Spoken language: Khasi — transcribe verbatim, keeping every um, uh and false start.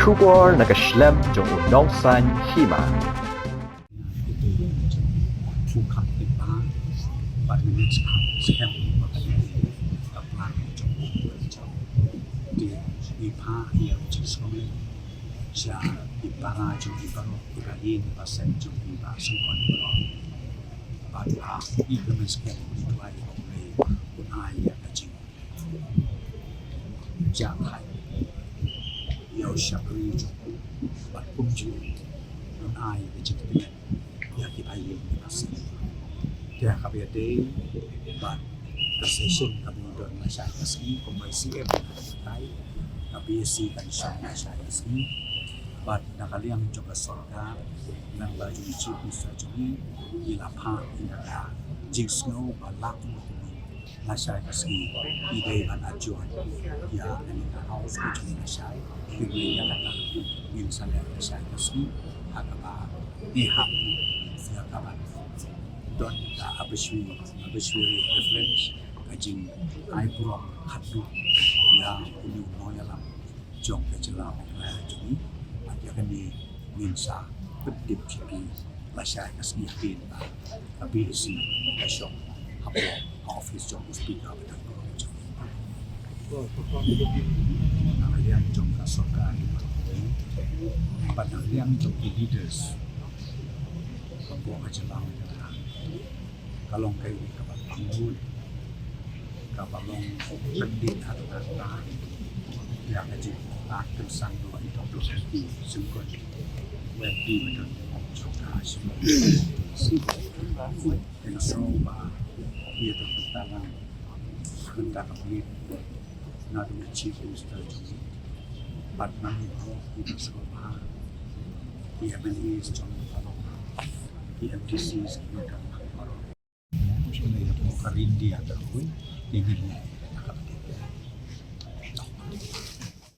Khubor na ka shlem jong u nongsaiñ hima. Ito ïa jong u kham tip ba bad mynta kham skhem ba ka ïa ka plan jong u jong u. Te i pha ïa u jingsngewlem sha i para jong i baroh, i ba ïing i ba sem jong i ba sngewbha i baroh. Bad i kyrmen skhem u duwai u Blei un ai ïa ka jing jia khai ïa u shakri jong u bad kumjuh un ai ka jingpynïaid ïa ki ba ïing ki ba sem. Te ha kaba ïadei bad ka session kaba u don lashai ka sngi, kumba i C M u la batai, ka B A C kan shong lashai ka sngi. Bad na ka liang jong ka sorkar, lyngba jong i Chief Minister jong ngi, i la phah ïa ka jingsngew ba lah lashai ka sngi i dei ban adjourn ïa kane ka House ka jong ngi lashai. Te ïa kata ngin sa leh lashai ka sngi ha kaba i hap ïa ka ban don ka obituary, obituary reference, ka jingai burom khatduh ïa une u nongïalam jong ka jylla Meghalaya jong ngi. Bad ïa kane ngin sa pyntip sha phi lashai ka sngi hadien ba ka B A C ka shong hapoh ka office jong u Speaker ba dang kyrpang jong ngi. Na ka liang jong ka sorkar, bad na ka liang jong ki leaders hapoh ka jylla Meghalaya, ka long kaei kaba pynlut, kaba long pyndih ha ka kyrdan ïa ka jingpynsan ruh ïa ka jingkyrkhu jingkyrkhu. Wen di ba don jong ka shim ïa ka sngewbha ïa ka pyntalang mynta ka miet na ka Chief Minister jong ngi bad na ngi ruh ïa ka sngewbha ïa ka M L As jong ngi baroh, ïa M D Cs jong ngi baroh. Ka ri India ka ruh, ïa ngi